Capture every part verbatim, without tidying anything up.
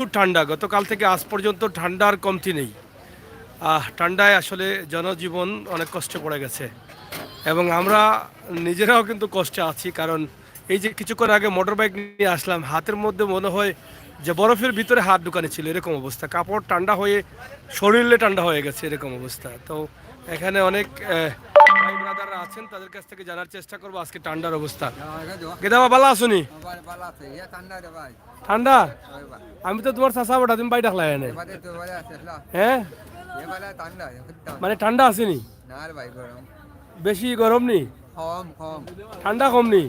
প্রচুর ঠান্ডা। গতকাল থেকে আজ পর্যন্ত ঠান্ডার কমতি নেই। আহ, ঠান্ডায় আসলে জনজীবন অনেক কষ্টে পড়ে গেছে এবং আমরা নিজেরাও কিন্তু কষ্টে আছি। কারণ এই যে কিছুক্ষণ আগে মোটর বাইক নিয়ে আসলাম, হাতের মধ্যে মনে হয় যে বরফের ভিতরে হাত ঢুকানো ছিল, এরকম অবস্থা। কাপড় ঠান্ডা হয়ে শরীরে ঠান্ডা হয়ে গেছে, এরকম অবস্থা। তো এখানে অনেক আহ, ভাই ব্রাদাররা আছেন, তাদের কাছ থেকে জানার চেষ্টা করবো আজকে ঠান্ডার অবস্থা। গেদাবা, ভালা আছো নি? ঠান্ডা? আমি তো তুমার চাচা বেটা, তুমি ভাই ডাকলায় না। হ্যাঁ? মানে ঠান্ডা আছে নি? বেশি গরম নি? ঠান্ডা কম নি?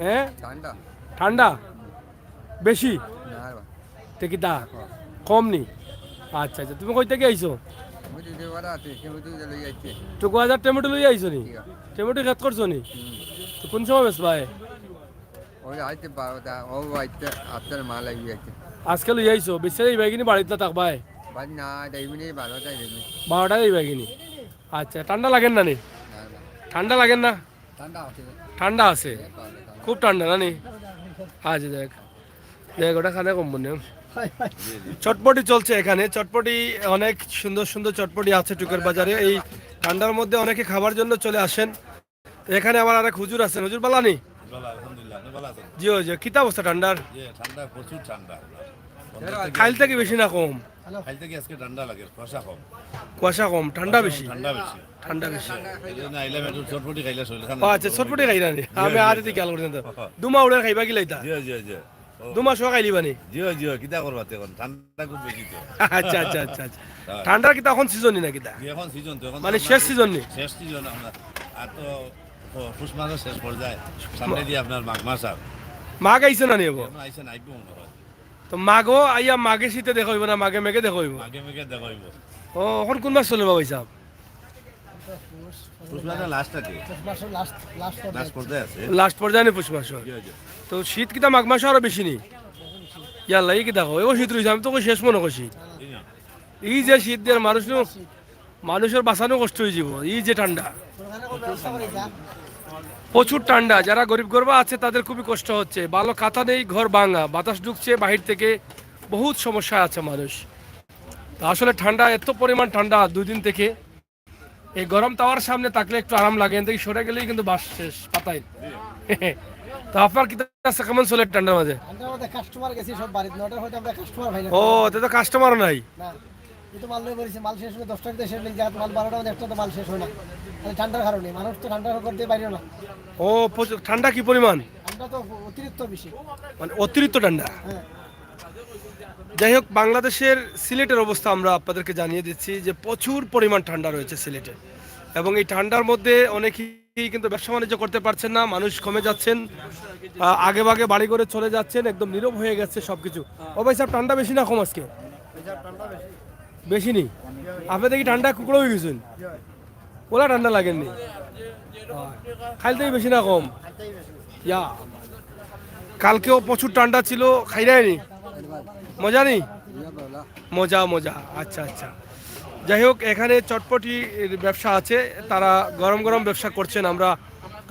হ্যাঁ? ঠান্ডা? বেশি? তে কিতা? কম নি? আচ্ছা, আচ্ছা, তুমি কই থাকি আইছো? টুকু বাজার টমেটো লই আইছো নি? টমেটো খেত করছো নি? তো কোন সময় বেচবায়? আজকে লই আইছো, বেচা যাইবায় গি নি, বাড়িত না থাকবায়? বারোটায় যাইবায় গি নি? আচ্ছা, ঠান্ডা লাগের না নি? ঠান্ডা লাগের না? ঠান্ডা আছে। খুব ঠান্ডা না নি? আচ্ছা, দেখ, দেখ, ওটা খানে কম মনে হয়। চটপটি চলছে এখানে, চটপটি, অনেক সুন্দর সুন্দর চটপটি আছে টুকের বাজারে। এই ঠান্ডার মধ্যে অনেকে খাবার জন্য চলে আসেন। এখানে আবার আরেক হুজুর আছেন। হুজুর, ভালা নি? ভালা, আলহামদুলিল্লাহ। আপনি ভালা আছেন? জি, জি। কিতা অবস্থা ঠান্ডার? জি, ঠান্ডা, প্রচুর ঠান্ডা। কাইল থাকি বেশি না কম? কাইল থাকি আজকে ঠান্ডা লাগে, কুয়াশা কম। কুয়াশা কম, ঠান্ডা বেশি। ঠান্ডা বেশি। ঠান্ডা বেশি। এই জন্য আইলাম, একটু চটপটি খাইলে শরীর খান। ও আচ্ছা, চটপটি খাইরা নি? জি, আমি জি, আর জি। এদিকে খেয়াল করছি না তো। দুমা উড়ে খাইবা কি লাইতা? জি, জি, জি। ও। দুমা সহ খাইলিবা নি? জি, জি, কিতা করবা তে এখন? ঠান্ডা খুব বেশি তো। আচ্ছা, আচ্ছা, আচ্ছা, আচ্ছা। হ্যাঁ। ঠান্ডার কিতা এখন সিজন নি না কিতা? জি, এখন সিজন তো, এখন মানে তো শেষ আপনার সিজন নি? শেষ সিজন আমরা। আর তো পু-, পুষ মাসের শেষ পর্যায়ে। সামনে দিয়ে আপনার মাঘ মাস আর। মাঘ আইছে না নি এবার? এখন আইছে না, আইবো মনে হয়। তো মাঘও আইয়া মাঘে শীতে দেখা অইবো না, মাঘে মেঘে দেখা অইবো? মাঘে মেঘে দেখা অইবো। ও, এখন কোন মাস চলে বাবা হিসাব? পুষ মাসের লাস্ট আর কি। পুষ মাসের লাস্ট, লাস্ট পর্যায়ে লাস্ট আছে। পর্যায়ে আছে। লাস্ট পর্যায়ে নি পুষ মাস? জি, জি। তো শীত কিতা মাঘ মাসে আরো বেশি নি? ইয়াল্লা, এই কিতা কও? এবার শীত রইছে, আমি তো কই শেষ মনে করছি। এই না। এই যে শীত দিয়ে মানুষ নু, মানুষের বাঁচানো কষ্ট হয়ে যাব। এই যে ঠান্ডা, প্রচুর ঠান্ডা। যারা গরিব গরবা আছে তাদের খুবই কষ্ট হচ্ছে। ভালো কাঁথা নেই, ঘর ভাঙা, বাতাস ঢুকছে বাহির থেকে, বহুত সমস্যায় আছে মানুষ। তো আসলে ঠান্ডা, এত পরিমাণ ঠান্ডা দুই দিন থেকে, এই গরম তাওয়ার সামনে থাকলে একটু আরাম লাগে, কিন্তু এই সরে গেলেই কিন্তু বাস শেষ, পাতাই। তো আপনার কিতা আছে, কেমন চলে ঠান্ডার মাঝে? ঠান্ডার মধ্যে কাস্টমার গেছি সব বাড়িত, নটার হয়তো আমরা কাস্টমার পাই না। ও, তে তো কাস্টমারও নাই। না, এই তো মাল লই বলেছি, মাল শেষ হলে দশটার ভিতরে শেষ হয়ে যায়, মাল বারোটার মধ্যে একটা তো মাল শেষ হয় না। মানে ঠান্ডার কারণে মানুষ তো ঠান্ডা করতে পারিও না। ও, প্রচুর ঠান্ডা কি পরিমাণ? ঠান্ডা তো অতিরিক্ত বেশি। মানে অতিরিক্ত ঠান্ডা। হ্যাঁ। যাই হোক, বাংলাদেশের সিলেটের অবস্থা আমরা আপনাদেরকে জানিয়ে দিচ্ছি যে প্রচুর পরিমাণ ঠান্ডা রয়েছে সিলেটে, এবং এই ঠান্ডার মধ্যে অনেকেই কিন্তু ব্যবসা বাণিজ্য করতে পারছেন না, মানুষ কমে যাচ্ছেন, আহ, আগে ভাগে বাড়ি ঘরে চলে যাচ্ছেন, একদম নীরব হয়ে গেছে সবকিছু। ও ভাই সাহেব, ঠান্ডা বেশি না কম আজকে? বেশি নি? আপনাদের কি ঠান্ডা কুকড়া হয়ে গেছেন? ওলা ঠান্ডা লাগেনি? খাইলতেই বেশি না কম? ইয়া, কালকেও প্রচুর ঠান্ডা ছিল, খাইরায়নি? মজা নি? মজা, মজা। আচ্ছা, আচ্ছা। যাই হোক, এখানে চটপটির ব্যবসা আছে, তারা গরম গরম ব্যবসা করছেন। আমরা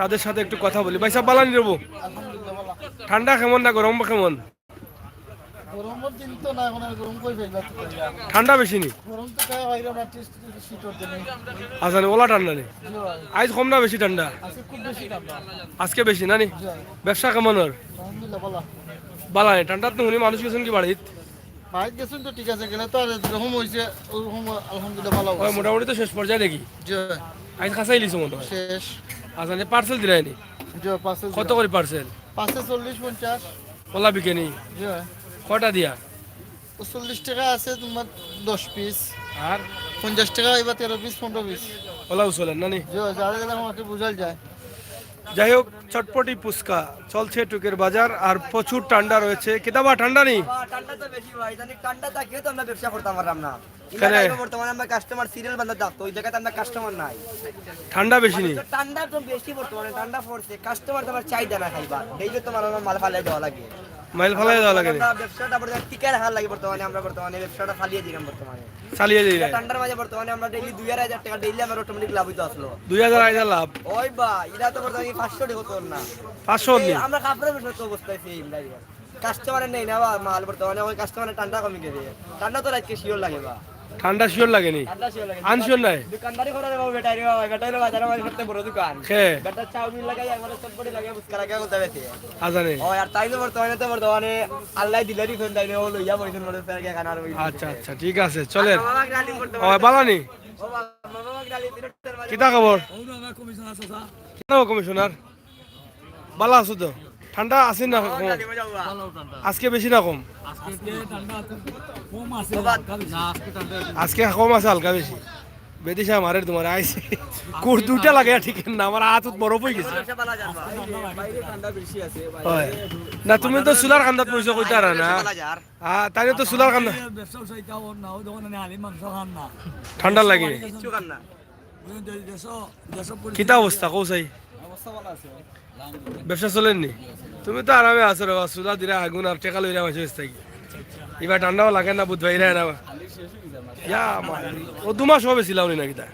তাদের সাথে একটু কথা বলি। ভাই সাহেব, বালানি রবো? ঠান্ডা কেমন না গরম কেমন? গরমর দিন তো না, এখন আর গরম কই পাইবা তো কইয়া। ঠান্ডা বেশি নি? গরম তো গায়ে বাইরে না, টেস্ট তো শীতর দিনে। আচ্ছা, ওলা ঠান্ডা নি? জি ভাই। আইজ কম না বেশি ঠান্ডা? আজকে খুব বেশি ঠান্ডা। আজকে বেশি না নি? জি ভাই। ব্যবসা কেমন ওর? আলহামদুলিল্লাহ, ভালো। বালা নি? ঠান্ডাত তো হুনি মানুষ গেছেন কি বাড়িত? বাড়িত গেছেন তো ঠিক আছে, গেলে তো আর যেরকম হইছে, ওরকম আলহামদুলিল্লাহ ভালো ওই হইছে। মোটামুটি তো শেষ পর্যায়ে দেখি। জি ভাই। আইজ কাঁচাই লিছো মনে হয়। শেষ। আচ্ছা, যে পার্সেল দিলাই নি? জি ভাই, পার্সেল কত দিলাম। করে পার্সেল? পাঁচশো চল্লিশ, পঞ্চাশ। ওলা বিকে নি? জি ভাই। কয়টা দিয়া? চল্লিশ টাকা আছে তোমার দশ পিস। আর? পঞ্চাশ টাকা হইবা তেরো পিস, পনেরো পিস। ওলাও চলেন না নি? জি ভাই, যারা গেলে আমাকে বুঝাল যায়। যাই হোক, চটপটি ফুচকা চলছে টুকের বাজার, আর প্রচুর ঠান্ডা রয়েছে। কিতাবা ঠান্ডা নি? বাবা, ঠান্ডা তো বেশি ভাই, জানি ঠান্ডা থাকিও তো আমরা ব্যবসা করতাম পারলাম না। কেনে? এলাকায় বর্তমানে আমরা কাস্টমার সিরিয়াল বান্ধা থাকতো, ওই জায়গাতে আমরা কাস্টমার নাই। ঠান্ডা বেশি নি? তো ঠান্ডা তো বেশি বর্তমানে, ঠান্ডা পড়ছে, কাস্টমার তো আমার চাহিদা না খাইবা, ডেইলি তো আমার মাল ফালাই দেওয়া লাগে। মাল ফালাই দেওয়া লাগে নি? আমরা ব্যবসাটা বর্তমানে টিকায় রাখার লাগে বর্তমানে, আমরা বর্তমানে ব্যবসাটা ফালিয়ে দিলাম বর্তমানে। চালিয়ে যাই এটা ভাই। ঠান্ডার মাঝে বর্তমানে আমরা ডেইলি দুই আড়াই হাজার টাকা ডেইলি আমার অটোমেটিক লাভ হইতো আসলো। দুই হাজার আড়াই হাজার লাভ? ওই বা, এরা তো বর্তমানে পাঁচশো টাকা হতো না। পাঁচশো এই নি? আমরা কাপড়ের ব্যবসা তো অবস্থায় সেই ড্রাইভার। কাস্টমার নেই না বা মাল বর্তমানে, ওই কাস্টমারে ঠান্ডা কমি গেছে। ঠান্ডা তো আজকে শিওর লাগে বা। ঠান্ডা শিওর লাগেনি? ঠান্ডা শিওর লাগে। আনশিওর নাই? দোকানদারি করার বাবু বেটাই রে বাবা, বেটাই রে বাজারে আমার সবচেয়ে বড় দোকান। খে। বেটা চাউমিন লাগাই, আমার চটপটি লাগাই, ফুচকা লাগাই, ওটা বেচে। আজানে। ও, আর তাই তো বর্তমানে তো বর্তমানে আল্লাহ দিলারি ফোন তাই ও লইয়া বইছেন বলে স্যার কে খানার বই। আচ্ছা, আচ্ছা, ঠিক আছে, চলের। বাবা ডালিম করতে ও, পারে। বালানি? ও বাবা, বাবা ডালিম তিন হাজার বাজে। কিতা খবর? ও বাবা, কমিশনার চাচা। কিতা খবর, কমিশনার? বালা আছো তো? ঠান্ডা আছে না কম? আজকে বেশি না কম? আজকে ঠান্ডা কম আছে, হালকা বেশি। আজকে কম আছে, হালকা বেশি। বেদিশা মারের তোমার আইছে। কুর দুইটা লাগে ঠিক না, আমার হাত বরফ হয়ে গেছে। বাইরে ঠান্ডা বেশি আছে। হয়। না, তুমি তো চুলার কান্দাত বইছো, কইতারা না। আ, তাইলে তো চুলার কান্দা। ব্যবসা উসাইতা ওর না, ও দোকানে আলি মাংস খান না। ঠান্ডা লাগে। কিচ্ছু খান না। ওই যে দেশ, দেশ পরিস্থিতি কিতা অবস্থা, কও চাই? অবস্থা ভালো আছে। ব্যবসা চলের নি? তুমি তো আরামে আছো রে বাবা, চুলা দিরা আগুন আর টেকা লইরা মাসে বেচতে কি? এবার ঠান্ডাও লাগে না, বুধ ভাইরা না। ইয়া, মা-, ও দু মাস হবে ছিলাও নি না কিতা?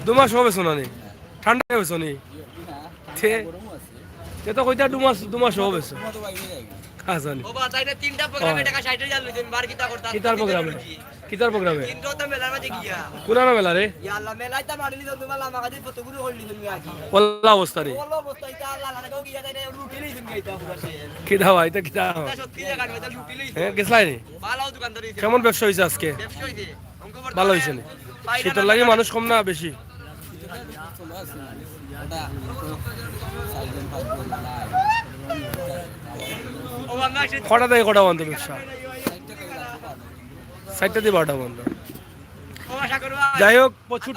দু মাস হবে শোনা নি? ঠান্ডা হয়ে শোনি। তে, তে তো কইতা দু মাস, দু মাস হবে শোন। কা জানি। ও বা, তাই না, তিনটা প্রোগ্রামে ও। টাকা ষাট হাজার লইছেন, বার কিতা করতা? কিতার প্রোগ্রামে? কিতার প্রোগ্রামে? তিনটা তো মেলার মাঝে গিয়া। কোন মেলা রে? ইয়া আল্লাহ, মেলায় তো মারিলি তো তোমার লামা গাদি ফটো গুলো করলি তুমি আজ। ওলা অবস্থা রে। ওলা অবস্থা, ইতা আল্লাহ, আল্লাহ, কেউ গিয়া তাই না, লুটি লইছেন গিয়া ইতা পুরা শেষ। কিতা ভাই, ইতা কিতা? ইতা সত্যি জায়গা, ইতা লুটি লইছেন। হ্যাঁ, গেছলাই নি? ভালো দোকানদারি হইছে। কেমন ব্যবসা হইছে আজকে? ব্যবসা হইছে। ভালো হইছে নি? শীতর লাগি মানুষ কম না বেশি? কটা থেকে কটা বন্ধ ব্যবসা? চারটা দিয়ে বারোটা বন্ধ। যাই হোক, প্রচুর।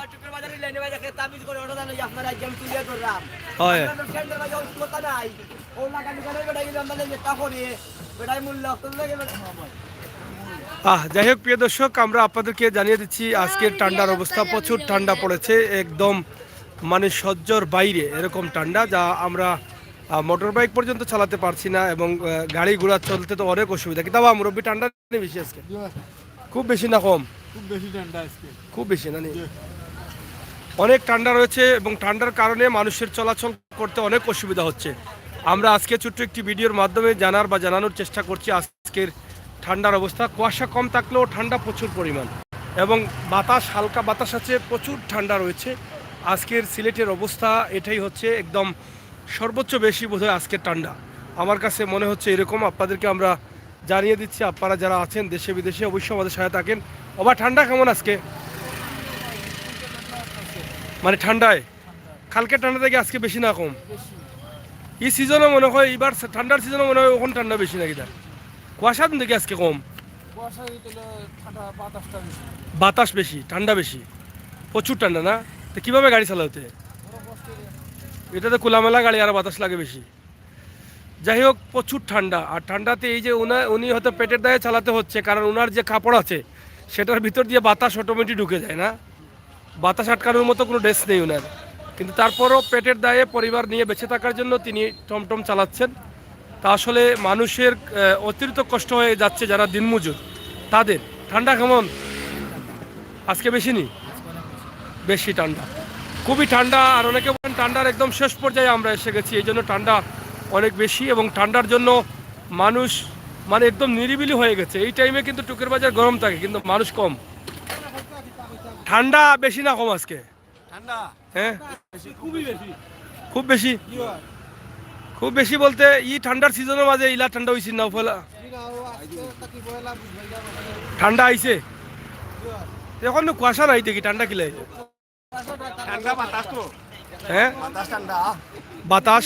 হয়। আহ, যাই হোক, প্রিয় দর্শক, আমরা আপনাদেরকে জানিয়ে দিচ্ছি আজকের ঠান্ডার অবস্থা। প্রচুর ঠান্ডা পড়েছে, একদম মানে সহ্যর বাইরে এরকম ঠান্ডা, যা আমরা, আহ, মোটর বাইক পর্যন্ত চালাতে পারছি না এবং, আহ, গাড়ি ঘোড়া চলতে তো অনেক অসুবিধা। কিতা বা মুরব্বি, ঠান্ডা নি বেশি আজকে? খুব বেশি না কম? খুব বেশি ঠান্ডা আজকে। খুব বেশি না নি? জি। অনেক ঠান্ডা রয়েছে এবং ঠান্ডার কারণে মানুষের চলাচল করতে অনেক অসুবিধা হচ্ছে। আমরা আজকে ছোট্ট একটি ভিডিওর মাধ্যমে জানার বা জানানোর চেষ্টা করছি আজকের ঠান্ডার অবস্থা। কুয়াশা কম থাকলেও ঠান্ডা প্রচুর পরিমাণ এবং বাতাস, হালকা বাতাস আছে, প্রচুর ঠান্ডা রয়েছে। আজকের সিলেটের অবস্থা এটাই হচ্ছে, একদম সর্বোচ্চ বেশি বোধহয় আজকের ঠান্ডা। আমার কাছে মনে হচ্ছে এরকম। আপনাদেরকে আমরা জানিয়ে দিচ্ছি, আপনারা যারা আছেন দেশে বিদেশে, অবশ্যই আমাদের সাথে থাকেন। ওবা, ঠান্ডা কেমন আজকে? মানে ঠান্ডায়, কালকে ঠান্ডা থেকে আজকে বেশি না কম? এই সিজনও মনে হয়, এবার ঠান্ডার সিজনও মনে হয় ওখানে ঠান্ডা বেশি নাকি? তা কুয়াশা দিন থেকে আজকে কম। কুয়াশা হইতে হলে ঠান্ডা, বাতাসটা বেশি। বাতাস বেশি, ঠান্ডা বেশি, প্রচুর ঠান্ডা না? তো কিভাবে গাড়ি চালাতে? বড় কষ্ট হয়ে যায়। এটা তো খোলামেলা গাড়ি, আর বাতাস লাগে বেশি। যাই হোক, প্রচুর ঠান্ডা। আর ঠান্ডাতে এই যে উনা-, উনি হয়তো পেটের দায়ে চালাতে হচ্ছে, কারণ ওনার যে কাপড় আছে সেটার ভিতর দিয়ে বাতাস অটোমেটিক ঢুকে যায় না, বাতাস আটকানোর মতো কোনো ড্রেস নেই ওনার, কিন্তু তারপরও পেটের দায়ে পরিবার নিয়ে বেঁচে থাকার জন্য তিনি টমটম চালাচ্ছেন। তা আসলে মানুষের, আহ, অতিরিক্ত কষ্ট হয়ে যাচ্ছে যারা দিনমজুর তাদের। ঠান্ডা কেমন আজকে? বেশি নি? বেশি ঠান্ডা, খুবই ঠান্ডা। আর অনেকে বলেন ঠান্ডার একদম শেষ পর্যায়ে আমরা এসে গেছি, এই জন্য ঠান্ডা অনেক বেশি এবং ঠান্ডার জন্য মানুষ মানে একদম নিরিবিলি হয়ে গেছে। এই টাইমে কিন্তু টুকের বাজার গরম থাকে, কিন্তু মানুষ কম। ঠান্ডা বেশি না কম আজকে? ঠান্ডা? হ্যাঁ। বেশি, খুবই বেশি। খুব বেশি? কি হয়? খুব বেশি বলতে এই ঠান্ডার সিজনের মাঝে ইলা ঠান্ডা হইছে না, পয়লা? কি না, ও আজকে তা কি পয়লা বুঝবে না, মানে ঠান্ডা আইছে? কি হয়? এখন তো কুয়াশা নাই দেখি, ঠান্ডা কিলা আইছে? ঠান্ডা বাতাস তো। হ্যাঁ? বাতাস ঠান্ডা। বাতাস?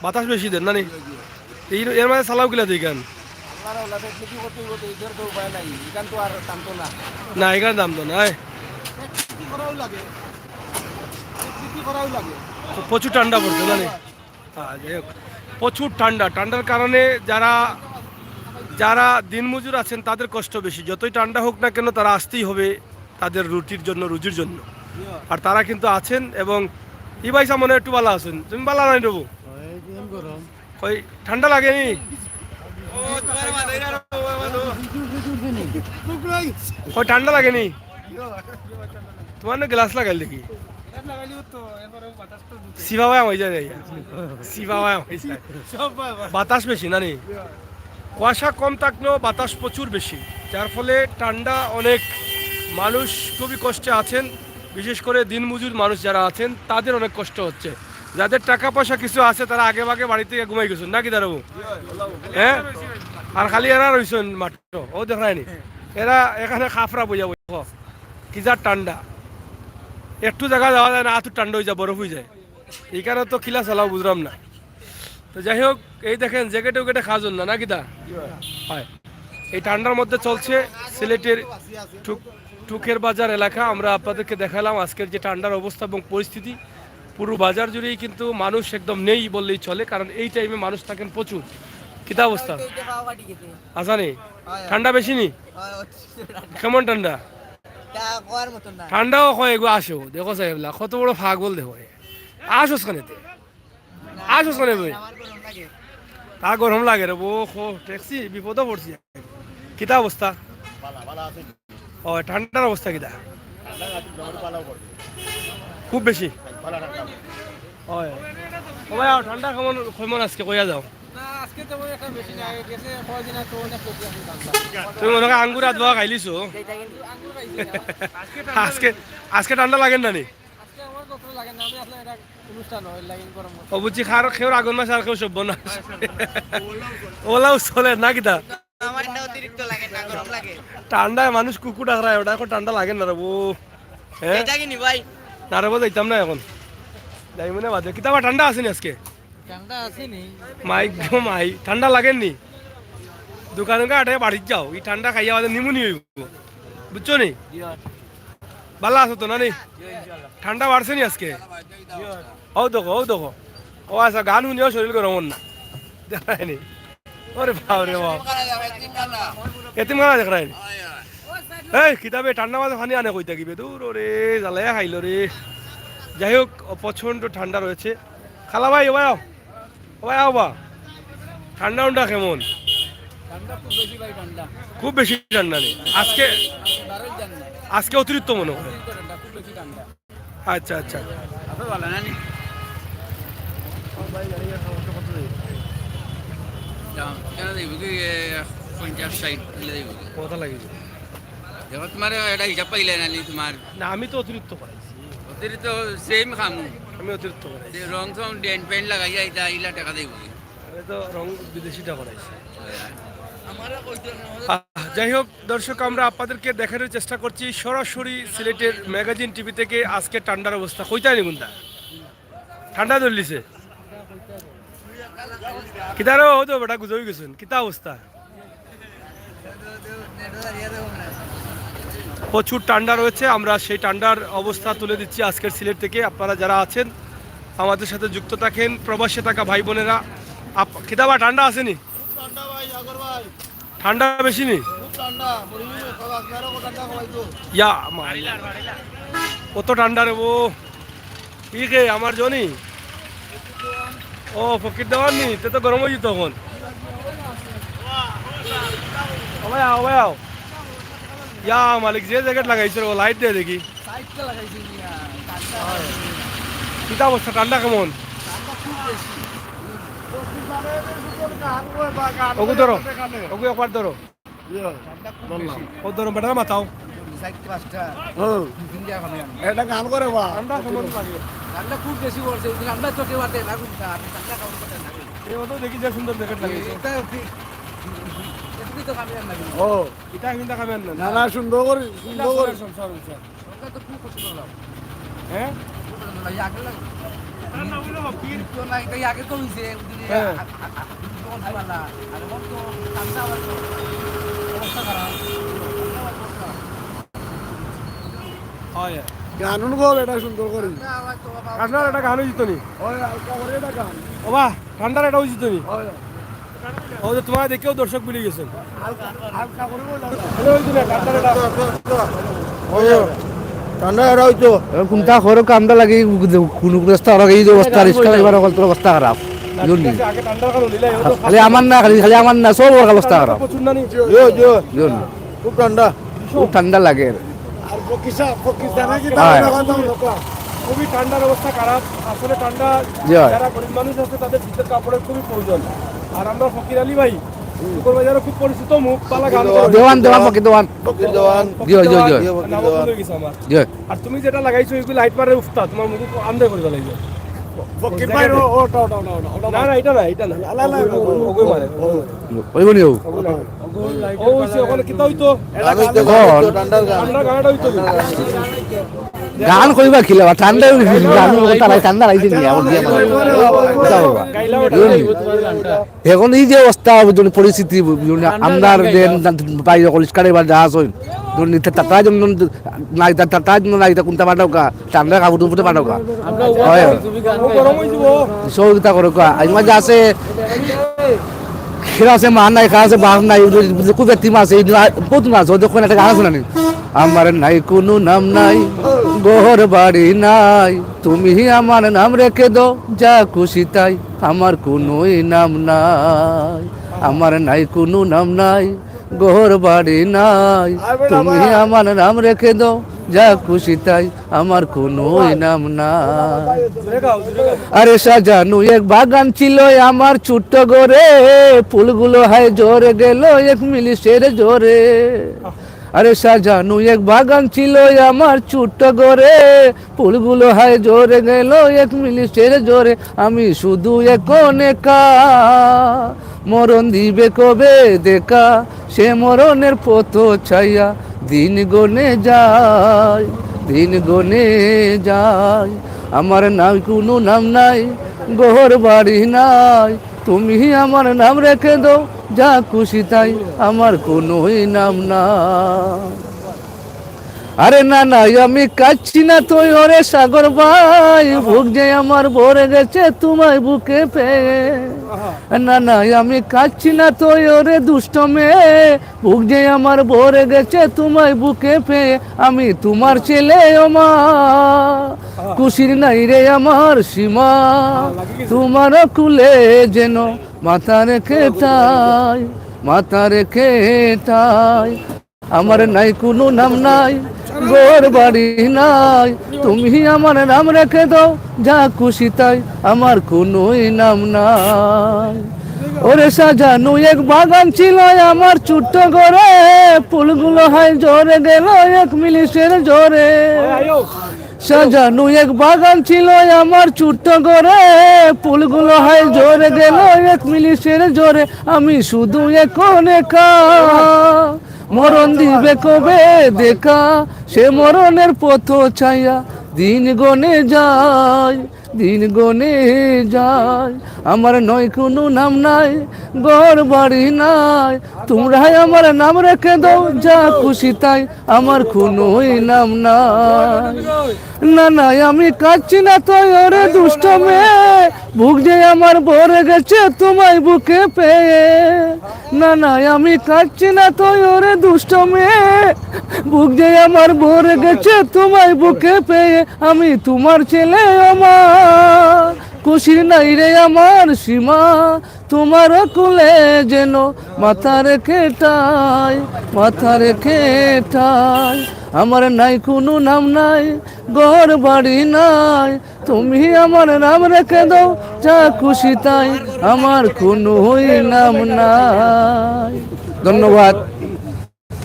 বাতাস বেশি দেন না নি? এই, এর মাঝে চালাও কিলা দেই কেন? আপনারা ওলা ফেসিলিটি করতে করতে এদের তো উপায় নাই, এখান তো আর টানতো না। না, এখানে দাম তো নাই। ফেসিলিটি করাও লাগে, ফেসিলিটি করাও লাগে। তো প্রচুর ঠান্ডা পড়ছে না নি? হ্যাঁ, যাই হোক, প্রচুর ঠান্ডা। ঠান্ডার কারণে যারা, যারা দিনমজুর আছেন তাদের কষ্ট বেশি। যতই ঠান্ডা হোক না কেন, তারা আসতেই হবে তাদের রুটির জন্য, রুজির জন্য। আর তারা কিন্তু আছেন এবং ই ভাই সামনে একটু ভালো আছেন। তুমি ভালো নাই দেবো? ওই ঠান্ডা লাগেনি? ওই ঠান্ডা লাগেনি? তোমার না গ্লাস লাগাইল দেখি। সিফা ভাই হয়ে যায়। সিফা ভাই হয়ে যায়। বাতাস বেশি না নি? কুয়াশা কম থাকলেও বাতাস প্রচুর বেশি, যার ফলে ঠান্ডা অনেক। মানুষ খুবই কষ্টে আছেন। বিশেষ করে দিনমজুর মানুষ যারা আছেন, তাদের অনেক কষ্ট হচ্ছে। যাদের টাকা পয়সা কিছু আছে, তারা আগে ভাগে বাড়িতে গিয়ে ঘুমাই গেছেন নাকি দাঁড়াবো? হ্যাঁ। আর খালি এরা রইছেন মাত্র, ও দেখায়নি। এরা এখানে খাফরা বইয়া বইয়া, কি যা ঠান্ডা। একটু জায়গা যাওয়া যায় না, আতু ঠান্ডা হয়ে যায়, বরফ হয়ে যায়। এখানে তো কিলা চালাও বুঝলাম না। তো যাই হোক, এই দেখেন, জ্যাকেটে উকেটে খাওয়া না, না কিতা? হয়। এই ঠান্ডার মধ্যে চলছে সিলেটের টুক-, টুকের বাজার এলাকা। আমরা আপনাদেরকে দেখালাম আজকের যে ঠান্ডার অবস্থা এবং পরিস্থিতি। পুরো বাজার জুড়েই কিন্তু মানুষ একদম নেই বললেই চলে, কারণ এই টাইমে মানুষ থাকেন প্রচুর। কিতা অবস্থা? আসানি? ঠান্ডা বেশি নি? কেমন ঠান্ডা? ঠান্ডাও কয় এগো আসো, দেখো সাহেবলা, কত বড় পাগল দেখো। আসোস কেন এতে? আসোস কেন ভাই? তা গরম লাগে রে, ও খো, ট্যাক্সি বিপদে পড়ছি। কিতা অবস্থা? ও, ঠান্ডার অবস্থা কিতা? খুব বেশি। ও ভাই, আও, ঠান্ডা কেমন, কেমন আজকে কইয়া যাও? না, আজকে তেমন একটা বেশি নাই, গেছে কয়দিন আগে তো অনেক বেশি আছে ঠান্ডা। তুমি মনে হয় আঙ্গুর আধ বাওয়া খাইলিছো। আজকে, আজকে ঠান্ডা লাগে না নি? আজকে আমার কত লাগে না, আমি আসলে এটা অনুষ্ঠান হয়, লাগে গরম মধ্যে। ও বুঝছি, কার কেউর আগন মাস আর কেউ সভ্য না। ওলাও চলে না কিতা? আমার এটা অতিরিক্ত লাগে না, গরম লাগে। ঠান্ডায় মানুষ কুকুর ডাকরায়, ওটা এখন ঠান্ডা লাগে না রে বউ। হ্যাঁ? এই যাগিনি ভাই। না রে বউ, যাইতাম না এখন। যাই মনে বাদে। কিতা বা ঠান্ডা আছে নি আজকে? ঠান্ডা আছে নি? মাই গো মাই, ঠান্ডা লাগের নি? দোকান উকা আটে বাড়িত যাও, এই ঠান্ডা খাইয়া বাদে নিমুনি হইব। বুঝছো নি? জি হয়। ভালা আছো তো না নি? জি ইনশাআল্লাহ। ঠান্ডা বাড়ছে নি আজকে? জি হয়। ও দেখো, ও দেখো। ও আচ্ছা, গান শুনিও শরীর গরম অর না। দেখরায় নি? ওরে বাপ রে বাপ। এতিমখানা দেখরায় নি? এই কিতাবে ঠান্ডা মাঝে পানি আনে কই থাকিবে? দূর ওরে, জ্বালাইয়া খাইল রে। যাই হোক, প্রচণ্ড ঠান্ডা রয়েছে। খালা ভাই, ও ভাই আও। ও ভাই আও বা। ঠান্ডা উন্ডা কেমন? ঠান্ডা খুব বেশি ভাই, ঠান্ডা। খুব বেশি ঠান্ডা নি? আজকে, বারোই জান না। আজকে অতিরিক্ত মনে হয়। অতিরিক্ত ঠান্ডা, খুব বেশি ঠান্ডা। আচ্ছা, আচ্ছা। আপনি ভালো না নি? দাম কেন দিব কি, এ, পঞ্চাশ ষাট দিলে দিব কি? কত লাগে? দেখো, তোমার এটা হিসাব পাইলে না নি তোমার? না, আমি তো অতিরিক্ত করাইছি। অতিরিক্ত সেম খামু। আমি অতিরিক্ত করাইছি। যে রং সং ডেন্ট পেন্ট লাগাইয়া এটা ইলা টাকা দিব কি? আমি তো রং বিদেশিটা করাইছি। আহ, যাই হোক, দর্শক, আমরা আপনাদেরকে দেখানোর চেষ্টা করছি সরাসরি সিলেটের ম্যাগাজিন টিভি থেকে আজকে ঠান্ডার অবস্থা। কইতায় নি কুনটা? ঠান্ডা ধরলিছে। কিতা রে, ও তো বেটা গুজই গেছেন। কিতা অবস্থা? প্রচুর ঠান্ডা রয়েছে, আমরা সেই ঠান্ডার অবস্থা তুলে দিচ্ছি আজকের সিলেট থেকে। আপনারা যারা আছেন, আমাদের সাথে যুক্ত থাকেন, প্রবাসে থাকা ভাই বোনেরা। আপ-, কিতা বা ঠান্ডা আছে নি? ঠান্ডা বেশি নি? ইয়া, মাই। কত ঠান্ডা রে ও। ই কে, আমার জনি? ও, ফকির দেওয়ার নি? তে তো গরম হয়ে যেত তখন। ও ভাই, আও, ভাই, আও। ইয়া, মালিক, যে জ্যাকেট লাগাইছে রে, ও লাইট দে দেখি। কিতা অবস্থা? ঠান্ডা কেমন? ওগু ধরো, ওগু একবার ধরো। ইয়ে, বললাম। ও ধরো, বেটার মাথাও। হুম। এটা গান করে বা? ঠান্ডা কেমন লাগে? ঠান্ডা খুব বেশি পড়ছে, ওই ঠান্ডা চোখে বাতে না, খুব ঠান্ডা, ঠান্ডা কেমন করে না? এই মতো দেখি যে সুন্দর জ্যাকেট লাগে। এটা কি, এটা কি তো কামে আর লাগে? ও। এটা কিন্তু কামে আর না। না, না, সুন্দর করে, সুন্দর করে। সব, সব, সব। ওটা তো খুব কষ্ট করলাম। হ্যাঁ? খুব কষ্ট করলাম। এই আগে লাগে। তো না, এটা আগে তো হইছে, ওই দিনে হ্যাঁ। আ-, আ-, আ-, যখন জ্বালা, আর এখন তো ঠান্ডা আবার তো অবস্থা খারাপ। ঠান্ডা আবার অবস্থা খারাপ। হয়। গান গো বেটা সুন্দর করে। ঠান্ডা আবার তো বাবা আপনার একটা গান হইতো নি? ওই হালকা করে একটা গান। ও বাহ, ঠান্ডার একটা হইতো নি? হয়। ও যে তোমার দেখেও দর্শক মিলে গেছেন। হালকা, হালকা করে বলো। আরে ওই যে না, ঠান্ডা এটা। ওই যে, ঠান্ডা এটা হইতো। এখন কোনটা খরো কামটা লাগে, কোন রাস্তা খারাপ, এই যে অবস্থা, রিক্সা ড্রাইভার অকল তোর অবস্থা খারাপ। না, বুঝলি? ঠিক আছে, আগে ঠান্ডা খালো, নিলে এখন তো খালি আমার না, খালি, খালি আমার না, সব ওর অবস্থা খারাপ। প্রচুর না নি? জি, জি। বুঝলি? খুব ঠান্ডা। খুব ঠান্ডা লাগে। আর পকিসা, পকিসা নাকি হয়। ঠান্ডা খাওয়া দাওয়া দরকার। খুবই ঠান্ডার অবস্থা খারাপ। আসলে ঠান্ডা, জি ভাই। যারা গরিব মানুষ আছে তাদের শীতের কাপড়ের খুবই প্রয়োজন। আর আমরা ফকির আলী ভাই, শুকর বাজারও খুব পরিচিত মুখ, পালা গান করে। দেওয়ান, দেওয়ান, ফকির দেওয়ান। ফকির দেওয়ান। জি ভাই, জি ভাই, জি ভাই। নাম ভুলে গেছি আমার। জি ভাই। আর তুমি যেটা লাগাইছো, ওইগুলো লাইট মারে উফতা, তোমার মুখ আন্দে করে দিলাই। ফকির ভাই, ও, ওটা, ওটা, ওটা, ওটা, ওটা। না, না, এটা না, এটা না। না, না, না, ওগুলো মারে। ওই বলি ও। ও, ওই সে ওখানে কিতা হইতো? এটা গান হইতো, ঠান্ডার গান। ঠান্ডার গান, এটা হইতো। গান কইবা কিলা বা? ঠান্ডা হইছে, গান কথা নাই, ঠান্ডা লাগছে নি? আমার দিয়ে আমার। কিতা বাবা? গাইলাম এটা। বুঝলি? এখন এই যে অবস্থা, বুঝলি, পরিস্থিতি, বুঝলি, আমরার যে বাইরে কলেজ কাটে বা যা আছে, বুঝলি, তা-, তা-, তার জন্য নাই, তা-, তা-, তার জন্য নাই, তা কোনটা পাঠাও কা? ঠান্ডা কাপড় উপরে পাঠাও কা? হয়। ও গরম হয়ে যাবো। সহযোগিতা করো কা? এই মাঝে আছে, খেলা আছে, মা নাই, খাওয়া আছে, বাপ নাই, বুঝলি, খুব একটি মাছ, এই দিন আর বহুত মাছ, ওদের কোনো একটা গান আছে না নি? আমার নাই কোনো নাম নাই, ঘর বাড়ি নাই, তুমি আমার নাম রেখে দাও যা খুশি তাই, আমার কোনোই নাম নাই। আমার নাই কোনো নাম নাই, ঘর বাড়ি নাই, তুমি আমার নাম রেখে দাও যা খুশি তাই, আমার কোনোই নাম নাই। আরে সাজানো এক বাগান ছিল আমার ছোট্ট ঘরে, ফুলগুলো হায় ঝরে গেল এক মিলিশের ঝরে। আরে সাজানো এক বাগান ছিল আমার ছোট্ট ঘরে, ফুলগুলো হায় ঝরে গেল এক মিলিশের ঝরে। আমি শুধু এখন একা, মরণ দিবে কবে দেখা, সে মরণের পথ ছাইয়া দিন গনে যায়, দিন গনে যায়। আমার নাই কোনো নাম নাই, ঘর বাড়ি নাই, তুমি আমার নাম রেখে দাও যা খুশি তাই, আমার কোনোই নাম নাই। আরে না না, আমি কাঁদছি না তো ওরে সাগর ভাই, বুক যে আমার ভরে গেছে তোমায় বুকে পেয়ে। না না, আমি কাঁদছি না তো ওরে দুষ্ট মেয়ে, বুক যে আমার ভরে গেছে তোমায় বুকে পেয়ে। আমি তোমার ছেলে ও মা, খুশির নাই রে আমার সীমা, তোমার কুলে যেন মাথা রেখে তাই, মাথা রেখে তাই। আমার নাই কোনো নাম নাই, ঘর বাড়ি নাই, তুমি আমার নাম রেখে দাও যা খুশি তাই, আমার কোনোই নাম নাই। ওরে সাজানো এক বাগান ছিল আমার ছোট্ট ঘরে, ফুলগুলো হায় ঝরে গেল এক মিলিশের ঝরে। সাজানো এক বাগান ছিল আমার ছোট্ট ঘরে, ফুলগুলো হায় ঝরে গেল এক মিলিশের ঝরে। আমি শুধু এখন একা, মরণ দিবে কবে দেখা, সে মরণের পথ ছাইয়া দিন গনে যায়, দিন গনে যায়। আমার নয় কোনো নাম নাই, ঘর বাড়ি নাই, তোমরাই আমার নাম রেখে দাও যা খুশি তাই, আমার কোনোই নাম নাই। না না, আমি কাঁদছি না তো ওরে দুষ্ট মেয়ে, বুক যে আমার ভরে গেছে তোমায় বুকে পেয়ে। না না, আমি কাঁদছি না তো ওরে দুষ্ট মেয়ে, বুক যে আমার ভরে গেছে তোমায় বুকে পেয়ে। আমি তোমার ছেলে ও মা, খুশির নাই রে আমার সীমা, তোমার কুলে যেন মাথা রেখে তাই, মাথা রেখে তাই। আমার নাই কোনো নাম নাই, ঘর বাড়ি নাই, তুমি আমার নাম রেখে দাও যা খুশি তাই, আমার কোনোই নাম নাই। ধন্যবাদ।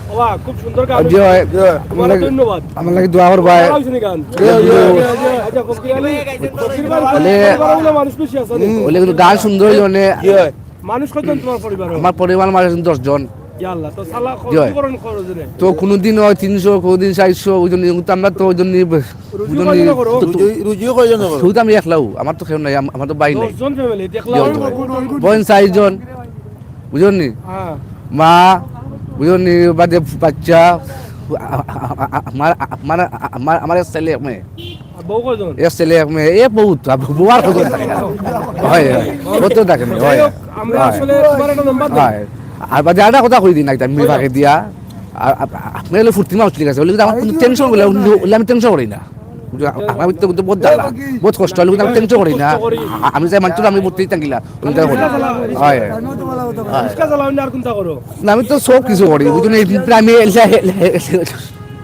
বাবা, খুব সুন্দর গান। জি ভাই, জি ভাই। তোমার ধন্যবাদ। আমার লাগি দোয়া করবা। ভালা হইছে নি গান? জি, জি, জি, জি। আচ্ছা, ফকির আলী, ফকির ভাই, তাহলে পরিবারও মানুষ বেশি আছে নি? হুম। বলে কিন্তু গান সুন্দর হইছে অনে। জি ভাই। মানুষ কয়জন তোমার পরিবারও? আমার পরিবার মানুষ দশ জন। ইয়া আল্লাহ, তো সালা জি ভাই। খরচ করো নি কয়জনে? তো কোনোদিন হয় তিনশো, কোনোদিন চারশো, ওই জন্য কিন্তু আমরা তো ওই জন্য রুজি ওই জন্য কয়জনে করো? তো, তো রুজি, রুজিও কয়জনে করো? শুধু তো আমি একলাউ, আমার তো কেউ নাই, আম-, আমার তো ভাই নাই। দশ জন family, জি, একলা জি। বোন চারজন। বুঝছনি? হ্যাঁ। মা, বুঝছনি, বাদে বাচ্চা, আ-, আ-, আ-, আ-, আমার, আমার, আমার, আমার এক ছেলে, এক মেয়ে। আর বউ কয়জন? এক ছেলে, এক মেয়ে, এ বহুত, আর বউ আর কত থাকে? হয়, হয়, কত থাকে না? যাই হয়, হোক, আমরা হয়। আসলে তোমার একটা নাম্বার দেই। হয়। আর বাদে আরেকটা কথা কই দিই না, এটা আমি ফাঁকে দিয়া। আর, আর, আর, আপনি হলে ফুর্তি মানুষ, ঠিক আছে, হলে কিন্তু আমার কোনো tension করলে, হলে আমি tension করি না। বুঝলে, আমার তো, তো বহুত জ্বালা, বহুত কষ্ট, হলে কিন্তু আমি tension করি না। আ-, আমি যে মানুষ, আমি ভর্তি থাকি না, আমি তাই করি। হয়, হয়। রিক্সা চালাও না, আর কোনটা করো? না, আমি তো সব কিছু করি, বুঝলেন? এই প্রায় আমি এলা-, এলা-, এলা-,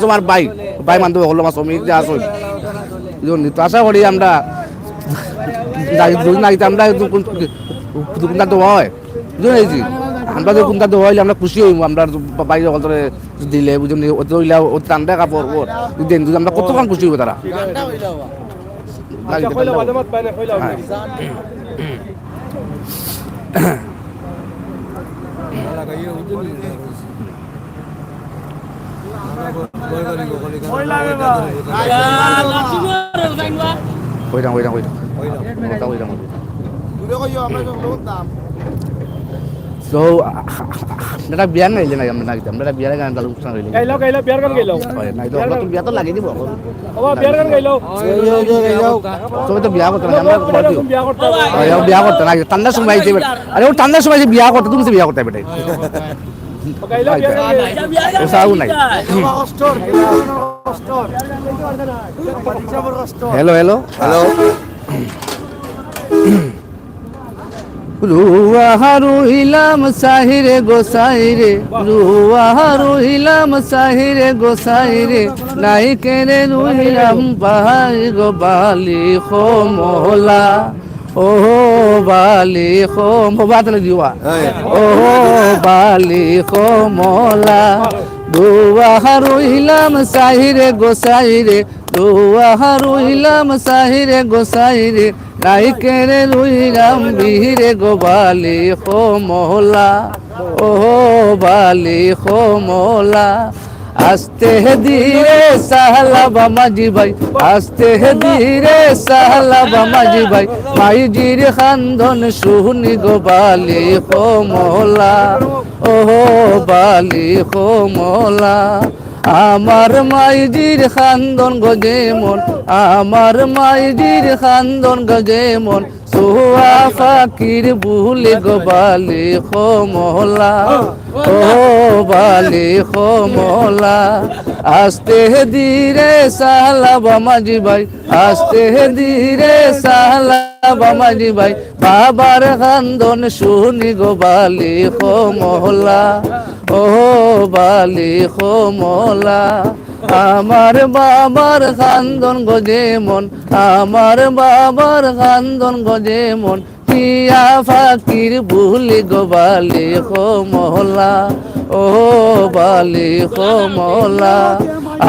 তো আমার ভাই, ভাই বান্ধব অকল, আমার শ্রমিক যে আছে, বুঝছইন নি? তো আশা করি আমরা যাই, যদি না যাইতে আমরা একটু কোন, কোন, কোনটা দোয়া হয়, বুঝছইন নি? আমরা যদি কোনটা দোয়া হইলে আমরা খুশি হইব, আমরা বাইরে অকল ধরে দিলে, বুঝছইন নি? ওতে হইলে ও ঠান্ডা কাপড়, ও দেন, যদি আমরা কতক্ষণ খুশি হইব তারা। আচ্ছা, কইলাম, আজে মাত বাইরে কইলাম। হ্যাঁ। কইরাম, কইরাম, কইরাম। কথা কইরাম। তো, আ-, আ-, আ-, আপনারা বিয়ার গাইলে না, আমরা না গাইতাম। আপনারা বিয়ার গান গাইলে উৎসাহ হইলে। গাইলাও, গাইলাও, বিয়ার গান গাইলাও। হয়, নাই তো, আমরা তো বিয়া তো লাগিয়ে দিব এখন। বাবা, বিয়ার গান গাইলাও। তবে তো বিয়া করতে না, আমরা বিয়া করতে। বিয়া করতে হবে। হয়, ও বিয়া করতে না, ঠান্ডার সময় আইছে এবার। আরে, ও ঠান্ডার সময় আইছে বিয়া করতে, তুমি তো বিয়া করতে বেটাই। গাইলাও, বিয়ার গান গাইলাও। ও সাউ নাই। Hello, hello. হ্যালো। রুয়া রুইলাম সাইরে গো সাইরে, রুয়া রুইলাম সাইরে গো সাইরে, নাই কেনে রুইলাম ভাই গো বালি কমলা। ও বালি কম-, ও বাতলে দিওয়া। হ্যাঁ। ও বালি কমলা, রুয়া রুইলাম সাইরে গো সাইরে, রুয়া রুইলাম সাইরে গো সাইরে, নাই কেনে রুইলাম বিহিরে গো বালি কমলা। ও বালি কমলা, আস্তে ধীরে সালাবা মাঝি ভাই, আস্তে ধীরে সালাবা মাঝি ভাই, মাইজির কান্দন শুনি গো বালি কমলা। ও বালি কমলা, আমার মাইজির কান্দন গো যেমন, আমার মাইজির কান্দন গো যেমন, সোয়া ফাকির বুলে গো বালি কমলা। ও বালি কমলা, আস্তে ধীরে সালাবা মাঝি ভাই, আস্তে ধীরে সালাবা মাঝি ভাই, বাবার কান্দন শুনি গো বালি কমলা। ও বালি কমলা, আমার বাবার কান্দন গো যেমন, আমার বাবার কান্দন গো যেমন, টিয়া ফাকির বুলে গো বালি কমলা। ও বালি কমলা,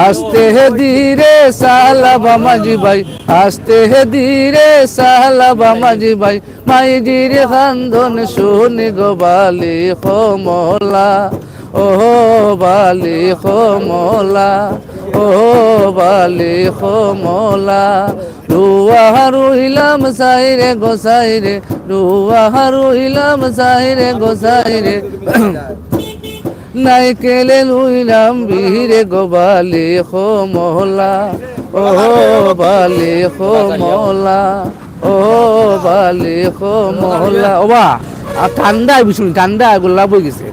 আস্তে ধীরে সালাবা মাঝি ভাই, আস্তে ধীরে সালাবা মাঝি ভাই, মাইজির কান্দন শুনি গো বালি কমলা। ও বালি কমলা, ও বালি কমলা, রুয়া রুইলাম সাইরে গো সাইরে, রুয়া রুইলাম সাইরে গো সাইরে, নাই কেনে রুইলাম বিহিরে গো বালি কমলা। ও বালি কমলা, ও বালি কমলা। ওবা, আর ঠান্ডা আইবো শুনি, ঠান্ডা গোল্লা বই গেছে।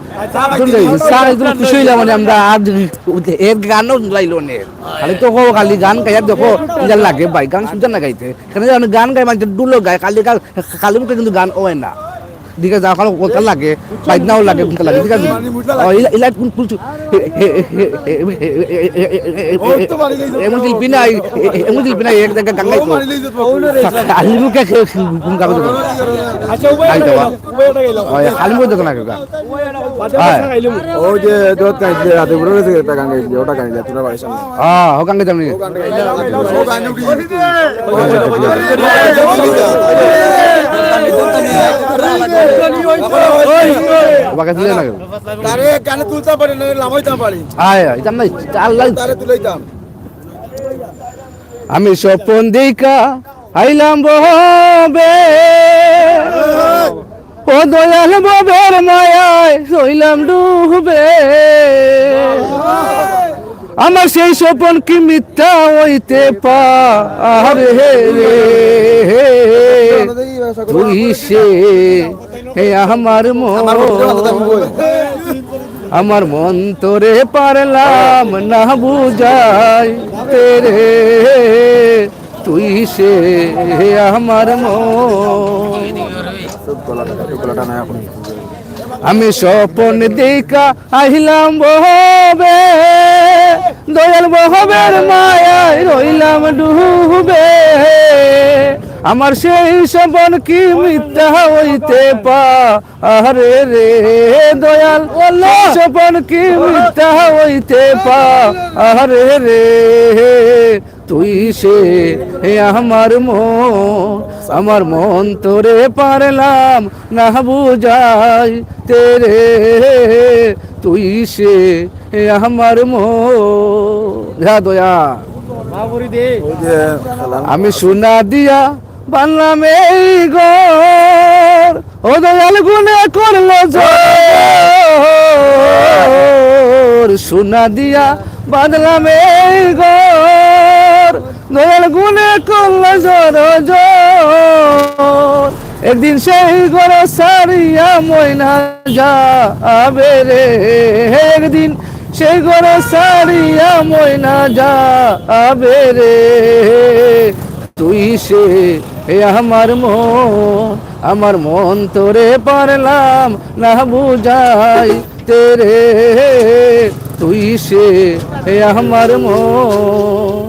বুঝলেন? স্যার একদম খুশি হইলাম, মানে, আমরা আর এর গানও গাইলো নে। খালি তো কও, খালি গান গাইয়া দেখো, ইজার লাগে ভাই, গান শুনতে না গাইতে। এখানে যে আমি গান গাই, মানে, ডুলো গায়, খালি গান, খালি মুখে কিন্তু গান হয় না। ঠিক আছে, যাও, খালি কথা লাগে, বাইক নাও লাগে, কোনটা লাগে, ঠিক আছে? ও, ইলা, ইলা কোন, কোন, এমন শিল্পী নাই, এমন শিল্পী নাই, এক জায়গায় গান গাইতো। খালি মুখে সে কোন গান গাইতো? আচ্ছা, উবাই গাইতো বা? ওই খালি মুখে তো না গান। হ্যাঁ। ওই যে দোত গাইছিলে, রাতে বুড়ো গেছে, একটা গান গাইছিলে, ওটা গাইছিলে, তোরা বাড়ির সামনে। হ্যাঁ, ও গান গাইতাম নি। বাকি ছিল না কেন? তারে গানে তুলতাম পারি না, লামাইতাম পারি। আয়, আয়, ইতাম নাই, আল্লাহ। তারে তুলাইতাম। আমি স্বপন দেইকা আইলাম ববে, ও দয়াল ববের মায়ায় রইলাম ডুবে। আমার সেই স্বপন কি মিথ্যা হইতে পারে রে? তুই সে, হে আমার মন, আমার মন তোরে পারলাম না বুঝাই তেরে। তুই সে আমার মন। আমি স্বপন দেইকা আইলাম ববে, দয়াল ববের মায়ায় রইলাম ডুবে। আমার সেই স্বপন কি মিথ্যা হইতে পারে রে দয়াল? আল্লাহ। সেই স্বপন কি মিথ্যা হইতে পারে রে? তুই সে, হে আমার মন, আমার মন তোরে পারলাম না বুঝাই তেরে। তুই সে, হে আমার মন। যা দয়া। ওই যে আমি সোনা দিয়া বানলাম এই ঘর, ও দয়াল গুনে করলো জোর। সোনা দিয়া বানলাম এই ঘর, দয়াল গুনে করলো জোর জোর। একদিন সেই ঘর সারিয়া ময়না যাবে রে, একদিন সেই ঘর সারিয়া ময়না যাবে রে। তুই সে, হে আমার মন, আমার মন তোরে পারলাম না বুঝাইতে রে, তুই সে আমার মন।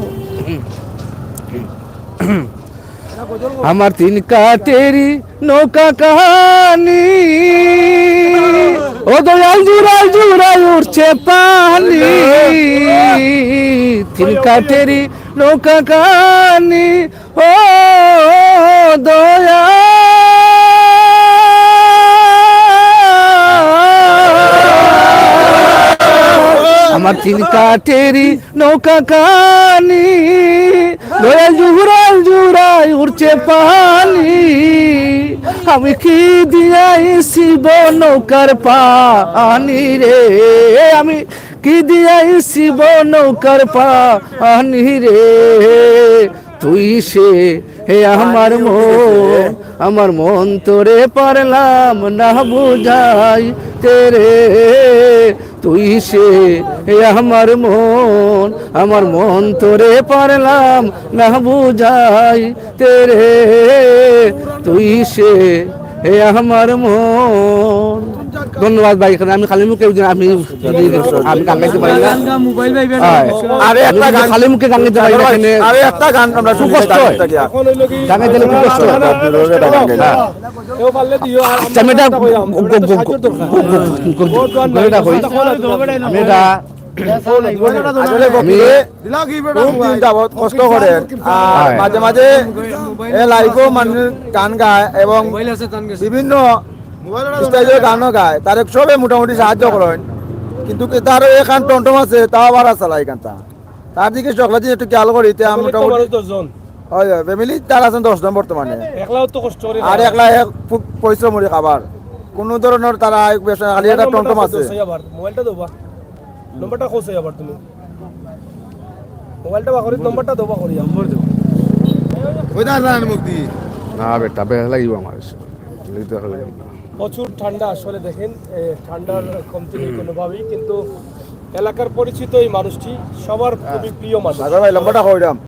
আমার তিন কাঠেরি নৌকা কাহানি, ও দয়াল, জুড়াই জুড়াই উঠছে পানি। তিন কাঠেরি নৌকা কাহানি, ও দয়া। আমার তিন কাঠেরি নৌকা কানি, দয়াল, জুড়াই জুড়াই উঠছে পানি। আমি কি দিয়াই শিব নৌকার পানি রে, আমি কি দিয়াই শিব নৌকার পানি রে, তুই সে হে আমার মন। আমার মন তোরে পারলাম না বুঝাইতে রে, তুই সে হে আমার মন। আমার মন তোরে পারলাম না বুঝাইতে রে, তুই সে হে আমার মন। ধন্যবাদ ভাই, এখানে আমি খালি মুখে আমি, আমি গান গাইতে পারি না। মোবাইল ভাই, হ্যাঁ। আরে একটা আমি গান, খালি মুখে গান গাইতে পারি না এখানে। আরে একটা গান আমরা খুব কষ্ট হয়। গান গাইতে গেলে খুব কষ্ট হয়। হ্যাঁ। আচ্ছা, আমি এটা গ-, গ-, গ-, গ-, গ-, গ-, গ-, এটা কই? আমি এটা আসলে আমি খুব দিন যাবত কষ্ট করেন, আর হ্যাঁ। মাঝে মাঝে এ লাইভও মানুষ গান গায় এবং বিভিন্ন স্টেজে গানও গায়, তারে সবে মোটামুটি সাহায্য করেন, কিন্তু কি তার এখান টমটম আছে, তাও আবার চালায় গানটা। তার দিকে সকলে যদি একটু খেয়াল করি, তে আমরা মোটামুটি মানুষ দশ জন। হয়, হয়, ফ্যামিলি তার আছেন দশ জন বর্তমানে। একলাও তো কষ্ট করে আর না। একলা এক খুব পরিশ্রম করে খাবার। কোনো ধরনের তারা আয় ব্যবসা, খালি একটা মোবাইল টমটম নাম্বারটা আছে। কই দেও, আবার মোবাইলটা দেবা। নম্বরটা কই আবার তুমি? মোবাইলটা বার করি, নম্বরটা দেবা করি। নম্বর দেও। ওই দাঁড়ান মুক্তি। না বেটা, বেশ লাগিব আমার। প্রচুর ঠান্ডা আসলে দেখেন, এ, ঠান্ডার কমতি নেই কোনোভাবেই, কিন্তু এলাকার পরিচিত এই মানুষটি সবার খুবই প্রিয় মানুষ। সাগর ভাই, লম্বাটা কই দাম?